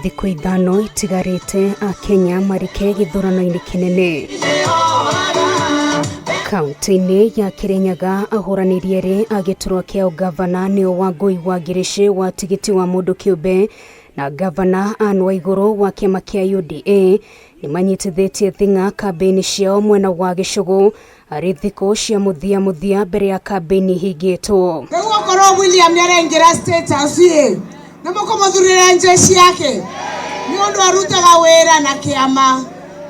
Thikũ 5 itigarĩte Akenya marike gĩthurano-inĩ kĩnene. Kaunti-inĩ ya Kirinyaga ahũranĩri erĩ a gĩturwa kĩa ũgavana nĩo Wangũi wa Ngirici wa tigiti wa mũndũ kĩũmbe na gavana Anne Waigũrũ wa kĩama kĩa UDA nĩmanyitithĩtie thing'a kambĩini ciao mwena wa Gĩcũgũ arĩ thikũ cia mũthia mũthia mbere ya kambĩini hingĩtwo. Rĩu okorwo William nĩaraingĩra State House ĩ, nĩ mũkũmũthurĩra njeshi yake nĩ ũndũ arutaga wĩra na kĩama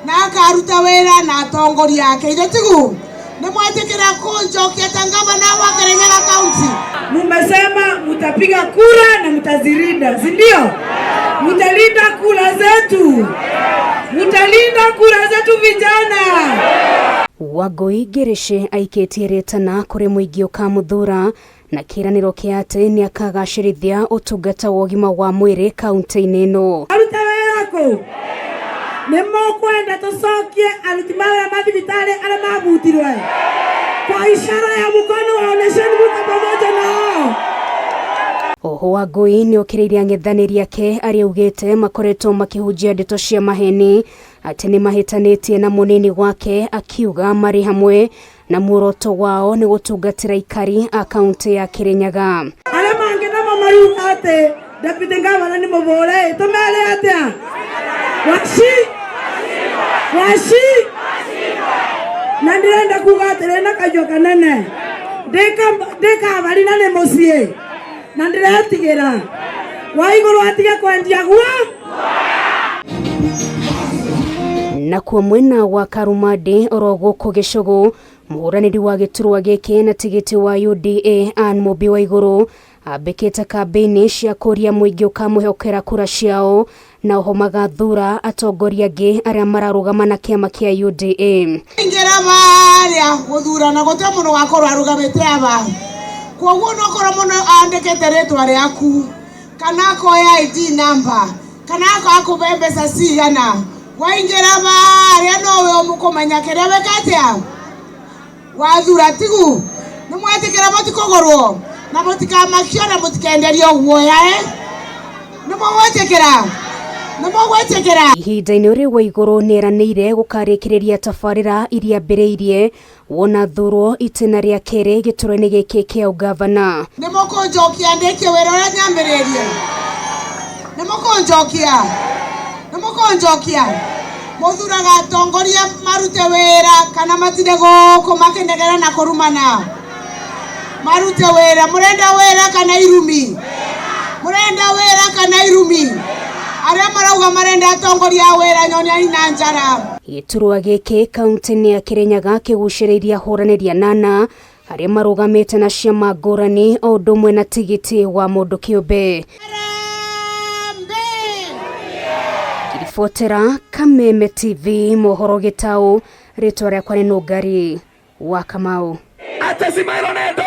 na akaruta wĩra na atongoria ake. Ithe tigu nĩ mwetĩkĩra kũnjokia ta ngavana wa Kirinyaga County? Mumesema mutapiga kura na mutazirinda, si ndio? Mutalinda kura zetu, mutalinda kura zetu vijana. Wangũi Ngirici aikĩtie rĩtana kũrĩ mũingĩ ũkamũthura na kĩĩranĩro kĩa atĩ nĩakagacĩrithia ũtungata wa ũgima wa mwĩrĩ kaunti-inĩ ĩno. Aruta wĩra kũ? Nĩ mũkwenda tũcokie aruti mawĩra ma thibitarĩ arĩa mabutirwe? Kwa ishara ya mkono waonesheni muko pamoja nao. Oho Wangũi nĩokĩrĩire ang'ethanĩri ake arĩa augĩte makoretwo makĩhunjia ndeto cia maheni atĩ nĩmahĩtanĩtie na mũnini wake, akiuga marĩ hamwe na muoroto wao nĩ gũtungatĩra aikari a kaunti ya Kirinyaga. Arĩa mangĩ namo mariuga atĩ deputy governor nĩ mũbũre, tũmere atĩa? Waci waci na ndĩrenda kuga atĩrĩ na kanyua kanene, ndĩkabari na nĩ mũciĩ na ndĩretigĩra Waigũrũ atige kwendia guo. Nakuo mwena wa Karumandi oro gũkũ Gĩcũgũ, mũhũranĩri wa gĩturwa gĩkĩ na tigiti wa UDA Anne Mũmbi Waigũrũ ambĩkĩte kambĩini cia kũria mũingĩ ũkamwĩhokera kura ciao na oho magathura atongoria angĩ arĩa mararũgama na kĩama kĩa UDA. Ingĩra barĩa gũthurana gũtirĩ mũndũ wakorwo arũgamĩte aba, koguo nokorwo mũndũ andĩkĩte rĩtwa rĩaku kana akoya ID number kana akoya kũbe mbeca cigana, waingĩra barĩa nowe ũmũkũmenya kĩrĩa wĩka atĩa wathura. Tigu nĩ mwetĩkĩra mũtikũgũrwo na mũtikamakio na mũtikenderio guoya, nĩ mũgwĩtĩkĩra, nĩ mũgwĩtĩkĩra. Ihinda-inĩ rĩu Waigũrũ nĩeranĩire gũkarĩkĩrĩria tabarĩra iria ambĩrĩirie wona thurwo itĩna rĩa kerĩ gĩturwa-inĩ gĩkĩ kĩa ũgavana. Nĩ mũkũnjokia ndĩkie wĩra ũrĩa nyambĩrĩirie? Nĩ mũkũnjokia? Nĩ mũkũnjokia? Mũthuraga atongoria marute wĩra kana matinde gũkũ makĩnegena na kũrumana? Marute wĩra. Mũrenda wĩra kana irumi? Mũrenda wĩra kana irumi? Arĩa marauga marenda atongoria a wĩra, nyoniai na njara. Gĩturwa gĩkĩ kaunti-inĩ ya Kirinyaga kĩgucĩrĩirie ahũranĩri anana arĩa marũgamĩte na ciama ngũrani o ũndũ ũmwe na tigiti wa mũndũ kĩũmbe. Ngĩribotera Kameme TV mohoro gĩtaũ, rĩtwa rĩakwa nĩ Nũngari wa Kamau. Atesimairo nendo.